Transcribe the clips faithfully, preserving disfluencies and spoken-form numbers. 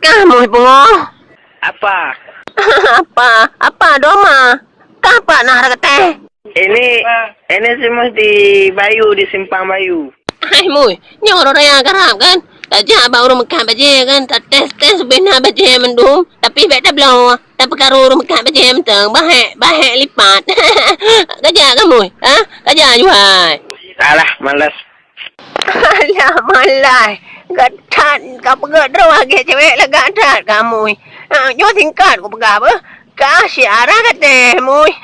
Kah muih pungoh? Apa? Apa? Apa doma? Kah pat na rhah gatéh? Ini, ini si Mus di Bayu, di Simpang Bayu. Hai muih, nyoe uroe raya karab kan? Tajak bak ureueng meukat bajée kan? Tates-tes ubé na bajée mandum, tapi bék tabloe, tapeukaru ureueng meukat bajée mantong. Bahek, bahek lipat. Kajak kah muih? Ha? Kajak juhai. Alah, males. Alah, malai. Gata ka peugah droe lagée cewek lagak that kamoe. Ah, nyoe singkat kupeugah beuh. Ka siara gatéh muih.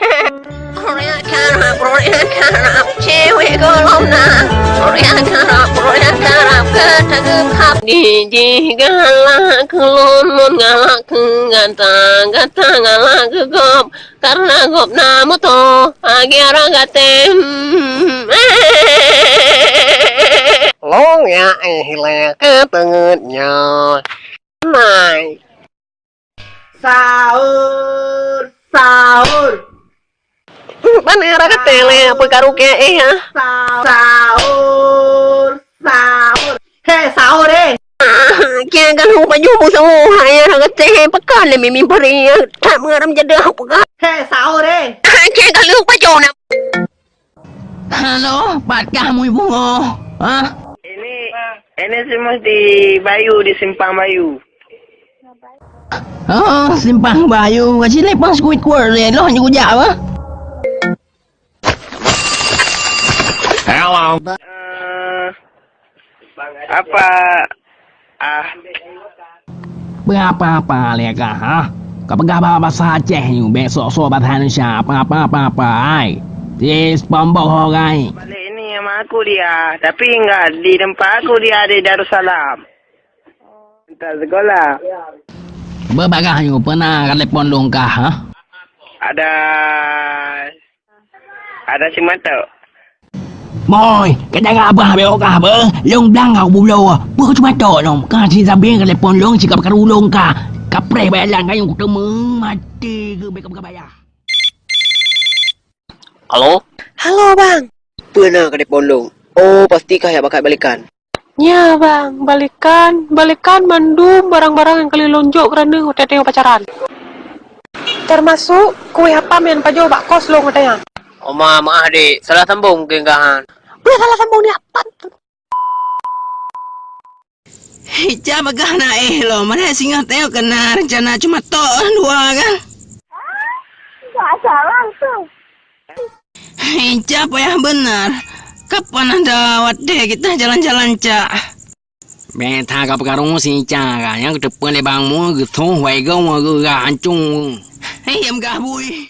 Royak carab, royak carab, cewek gohlom na. Royak carab, royak carab, gata geukhab. Jih galak keu lôn, lôn galak keu gata, gata galak keu gob. Karena gobnyan meututoe lagée rhah gatéh. Lôn ya éh lé ka teungeut nyoe. Mai. Sahur, sahur. Ban rhah gatéh lé, peue karu keu éh, ha? Sa-, sahur, sahur. Hei, sahur, eh! Ah, kian ka lheueh pajoh bu sahur, hai, rhah gatéh, pakon lé mimi pari, that meungarah jadah, peugah. Hei, sahur, eh! Ah, kian ka lheueh pajoh na. Halo, pat kah muih pungoh? Ha? Ini, ini si Mus di Bayu, di Simpang Bayu. Oh, Simpang Bayu, ka cit lé pang sekuit kuat lé, loh nyoe kujak apa? Hello. Eh, apa? Ah. Beurapa-apa lé kah, ha? Ka peugah ba-, basa Aceh nyoe, bék sok-sok basa Indonesia, apa-apa, apa-apa, ai. Sis, pombok ho gai. Balik ini sama aku dia, tapi enggak di tempat aku, dia di Darussalam. Minta sekolah. Beubagah nyoe, peue na ka telepon lôn kah, ha? Ada, ada si Matok. Moi, ka jaga abah beuh kah beuh, lôn blang kah bubloe. Peue ka si Matok nyoe, ka si Zabeng ka telepon lôn, si ka peukaru lôn kah. Kapreh bak jalan kayong kuteumé, maté keu bék ka bayah. Halo? Halo, Bang. Peue na ka telepon lôn? Oh, pasti kah jak bakat balikan? Nya, Bang, balikan, balikan mandum barang-barang nyang ka lheueh lôn jok keu droeneuh watée tanyoe pacaran. Teumasok kueh apam nyang pajoh bak kos lôn watée nyan. Oma, meu'ah, Dek. Salah sambong mungken kah nyan. Peue salah sambong nyan? Pat? Ica peugah na éh lom, padahai singoh tanyoe keunan rencana cuma tok dua kan? Enggak salah tu. Ica payah beuna. Kapan ada watée kita jalan-jalan, Cak? Bék that ka peukaru si Ica ka, nyang geuteupeue lé bang mu geuthoh wai gong geugah ancong. Hei, em gah bui.